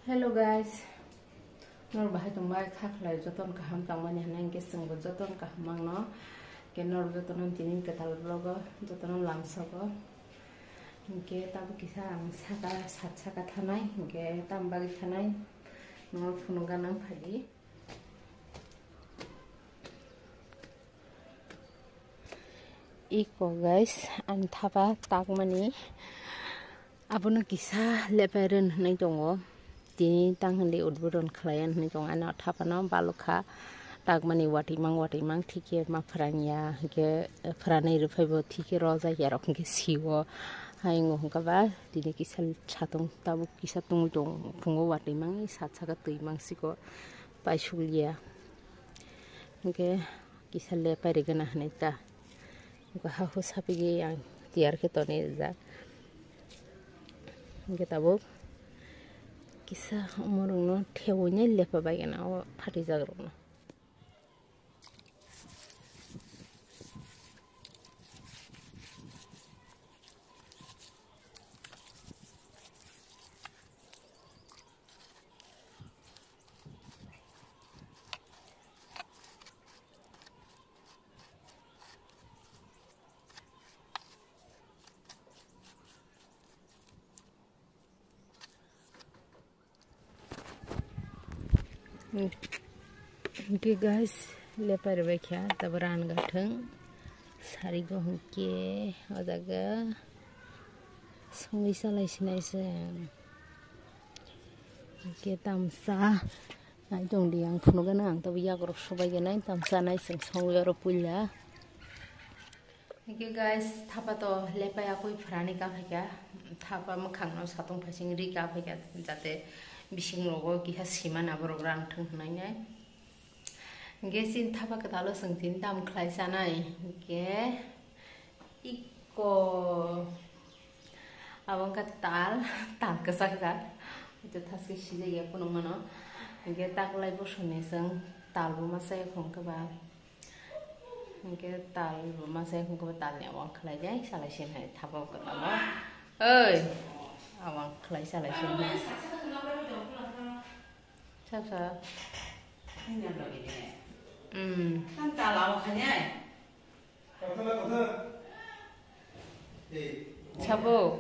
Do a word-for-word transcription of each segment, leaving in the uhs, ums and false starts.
Hello guys, nor bahai tongbai kha khlai joton kaham tongmani hwnwi hwnkhe chwngbo joton kaham mangno. Hwnkhe nor jotono tini kwtal vlogo jotono lamsogo. Hwnkhe tabuk kisa ang saka sat saka thanai hwnkhe tam bagwi thanai nor phunukgana phadi. Iko guys, ang thapa takmani abono kisa lepai rwn hwnwi tongo. Tini tang hwnwi udbodon khlai hwnwi tongo, ano thapano balukha takmani watimang watimang thikhe ma phrangya hwnkhe phranwi rwphaibo thikhe rojak yarok hwnkhe siwo. Hayungo hwnkhe ba tini kisa satung tabuk kisa tungwi tong phungo watimang sat saka twi mangsiko paisukliya hwnkhe. Kisa lepai rwgana hwnwi ta. Hwnkhe hahu sapigwi ang tiyar khe tonwi rijak. Hwnkhe tabuk kisa omorokno thebwi nai lepa baigana o phatijak rokno. Hwnkhe guys, lepai rwbaikha, tabuk ran gathwng sarigo hwnkhe o jaga songwi chalai sinai se. Hwnkhe tamsa nai tongdi ang phunukgana ang tabuk yakrok sobai gwnai tamsa nai chwng songwi oro puila. Hwnkhe guys, thapa to lepai akui phrani ka phaikha, thapa mwkhangno satung phaising ri ka phaikha, jate bising rogo kiha simana borok rang thung hwnwi nai. Hwnkhe chini thapa kwtalo chwng tini tam khlai chanai, hwnkhe iko abo wngkha tal, tal kwchak jak, hwnkhe thaske sijak ya phunukmano, hwnkhe taklai bosongni chwng talbo ma chaya khwngkhe ba. Hwnkhe tal rwma se hwnkhe bo talni awang khlai jai salai se hai thapa kwtalo. Oi, awang khlai salai se hai. Sab sa. Hmm. Sabo.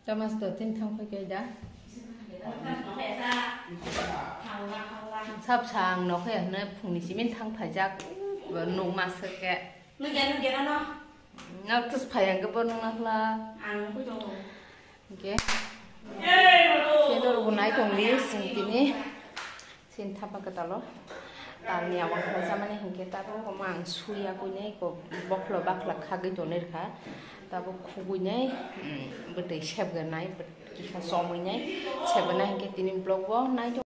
Thomas to tin thang phai kai da. Sab sang nok he hne phungni simin thang phai jak. Nuk ma se ke. Nuk ya, nuk ya no. Nak tus phai ang ke bo nuk nak la. Ang nuk tongo. Oke. Kedor bunai tong di sing tini. Sin thapa kwtalo. Talni awang khlaijamani hinkhe tabuk omo ang suya kuinai ko bokhlo bakla khagwi tonwi rwkha. Tabuk khugwinai, mm, bwtwi sebgwnai, bwt-, kisa chomwinai, sebgwnai hinkhe tini vlog bo nai.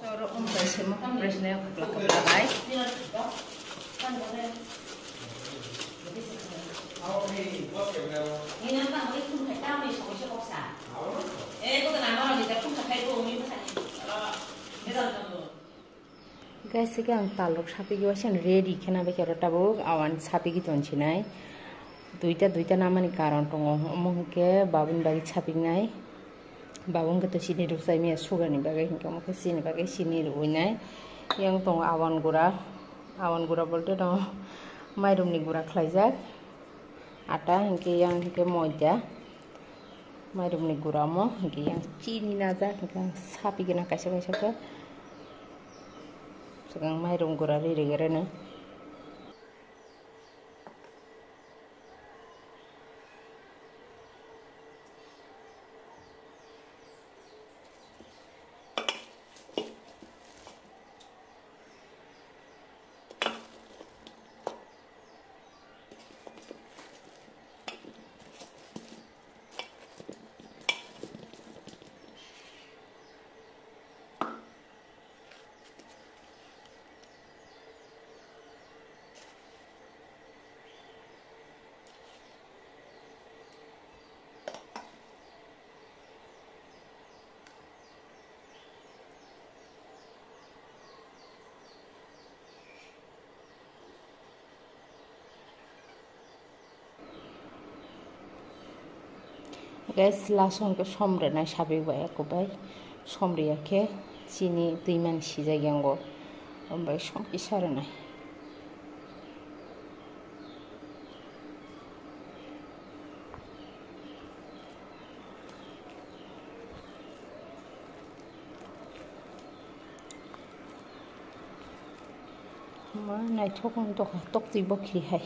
Soro umpai semo presne kupla kupla bai. Guys, ke ang talrok sapigwi waisa ready khena bai khe oro tabuk awan sapigwi tonsinai. Duita duita namani karon tongo, omo hwnkhe babuni bagwi sapiknai. Babung khe to sini rwksaimaya sugar ni bagwi, hinkhe omo khe sini bagwi sini rwinai. Yang tongo awan gura, awan gura bolte no mairum ni gura khlaijak. Ata hinkhe yang hinkhe moida, mairum ni gura omo hinkhe yang chini najak, hinkhe ang sapi gana kaisa kaisa khe swkang mairum gura ri ri gana. Guys, last hwn khe som rwnai sabi bai, eko bai som rwya khe chini twi man sijak yango, omo bai som kisa rwnai. Ma naithok wng tongkha, toktwi bo khiri hai.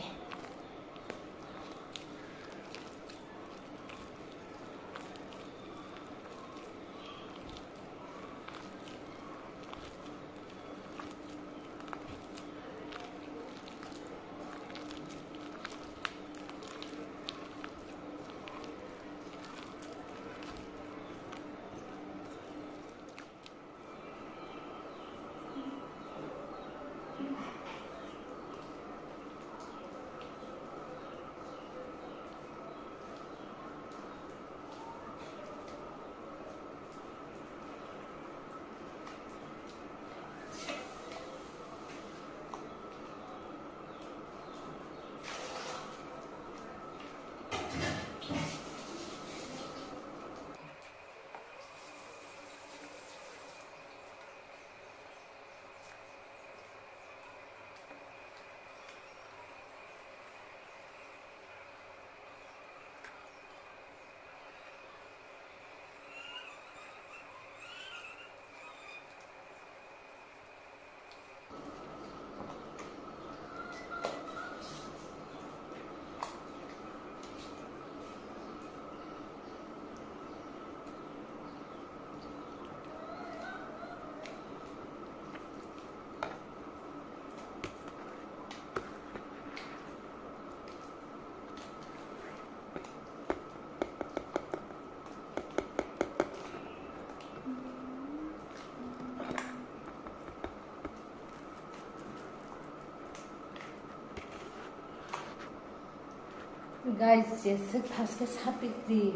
Guys, jeswk thaske sapikdi.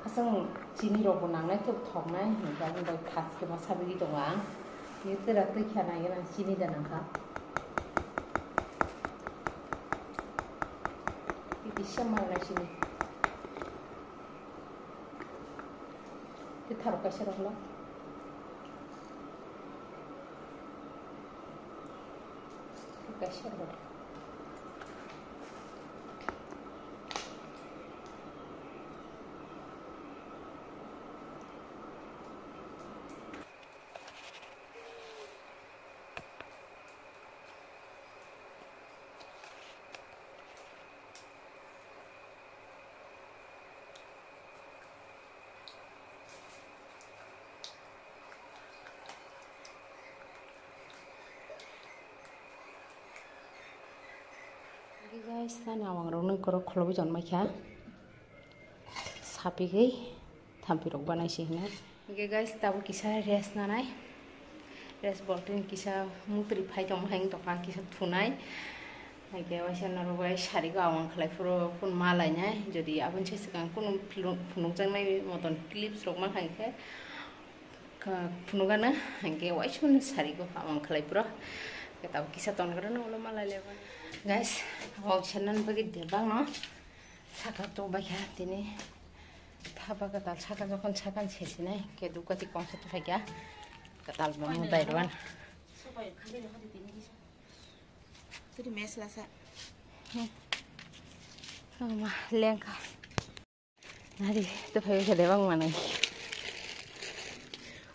Aswk chini rokbo nangnai khe thoknai, hwnwi bai thas khe ma sapigwi tongo ang. Ni tera twi kha nai gana chini da nangkha. Tei kisa mangnai chini. Tei tharok kaisa rok no. Tei kaisa rok. Guys, tani awang rok nung korok khulogwi tonmai kha. Sapigwi thampirok banai se hwnwi. Hwnkhe guys, tabuk kisa rest nanai. Rest boltwi kisa mutri phai tongma hai wng tongkha, kisa thunai. Hwnkhe waisa norok bai sarigo awang khlai phuru kun ma lainai. Jodi aboni se swkang kunu phunuk-, phunukjaknai moton clips rok mankha hwnkhe, kha-, phunukgano hwnkhe waisa sarigo awang khlai phuru. Hwnkhe tabuk kisa tongrwno ulo ma lai laiba. Guys, awang senani bagwi debak no. Saka tokbai kha tini. Thapa kwtal saka jokhon sakan sesinai, khe dukati kongsa tokhaikha. Kwtal bangma dairuan. Tiri mes lasa. Ama lengkha. Nari, to phai kha debang manai.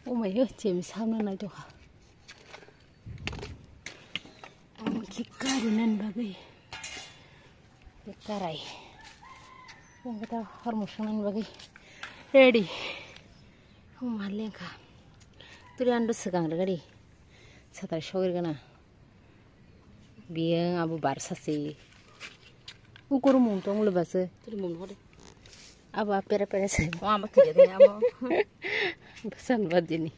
O mai yo, chemi samna nai tokha. Omo khe karinani bagwi. Tei karai. Omo khe ta hormung swngnani bagwi ready. Omo lengkha. Turi ando swkang rwgadi. Satai sogwi rwgana. Biyang abo barsa se. Ukoro mung tong le base. Turi mung hode. Abo apere pere se. O amo tiri de amo. Basan badini.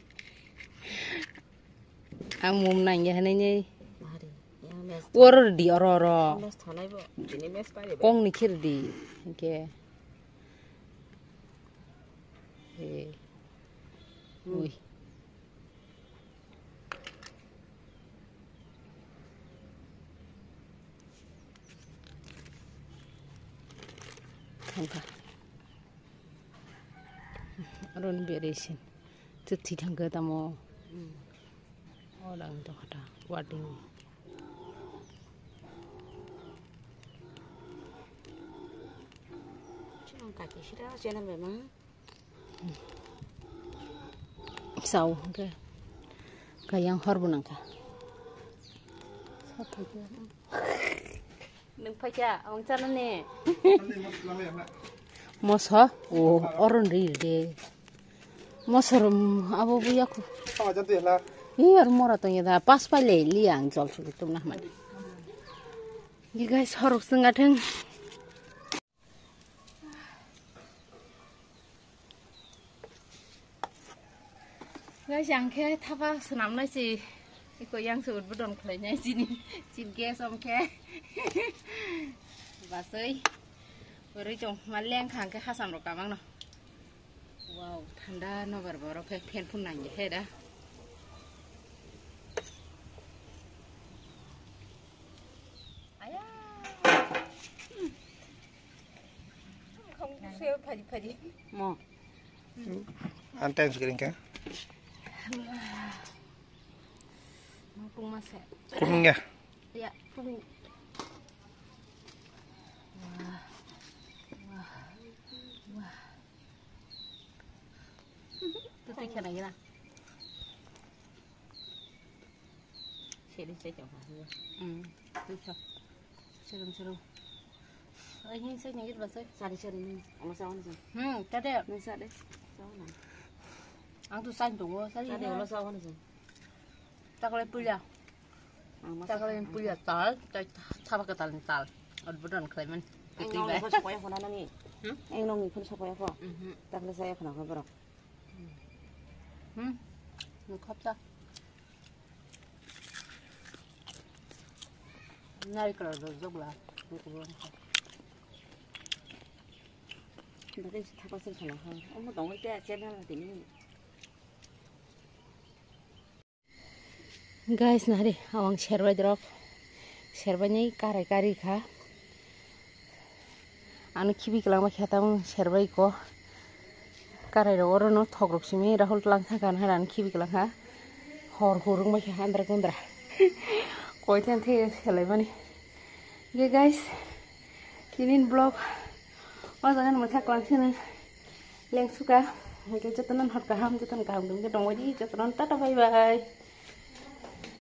Ang mum nangya hinui ni. Hari, yang mes. Oro di oro oro. Mes thanai bo. Jini mes pai be. Kong ni khir di. Hingke. Eh. Hmm. Ui. Thangka. Aron beresin. Chuthi thangka tamo. Orang to khata. Warding. Chang kaki sira channel bema. Sao ke. Kayang hor bunangka. Nung phaikya, ang chana ne. Moso, o, oron ri de. Mosorom abo buya khu. Hi ar mora tong ya da pas pa le li ang jol su tum na mani. Ye guys, horok sung atheng. Guys, ang khe thapa swnamnai si iko yang se udbodon khlainai chini chief guest om khe. Basai. Ori tong ma leng khang khe hasam rok tamang no. Wow, thanda nobar borok khe fan phun nang khe da. Aya. Khong se phari phari. Mo. Ang time screen ka. Mo pung ma se. Pung ya. Ya, pung. Wah. Wah. Wah. Tuti kana gila. Seri saya coba. Hmm. Tuh. Serem serem. Ai hin sai nyengit basai. Sari sari ni. Ama sawan sa. Hmm, tade. Ni sa de. Sawan. Ang tu san tu wo, sari. Tade ni. Ama sawan sa. Takle puya. Ang masa. Takle puya tal, tak thaba ka tal tal. Od budan klemen. Ang nong ni phone sakoya phone nani. Hmm? Ang nong ni phone sakoya phone. Mhm. Takle saya phone ko borok. Hmm. Ni khapta. Nai kala do jogla. Dai thapa sel khala ha. Omo dongwi te channel tini. Guys, nari, awang serbai drop. Serbai ni karai kari kha. Ano khibi kwlangma khe tamo serbai ko. Karai rok oro no thok rok simi Rahul tlang thang kha, ano khibi kwlang kha. Hor hurung bai kha andra kundra. Koi ten the selai mani. Ge guys, tinin vlog. O jaga ni mwthak kwlang sini. Leng suka. Ge jotono hot kaham, jotono kaham dum ge dongwadi, jotono tata bye bye.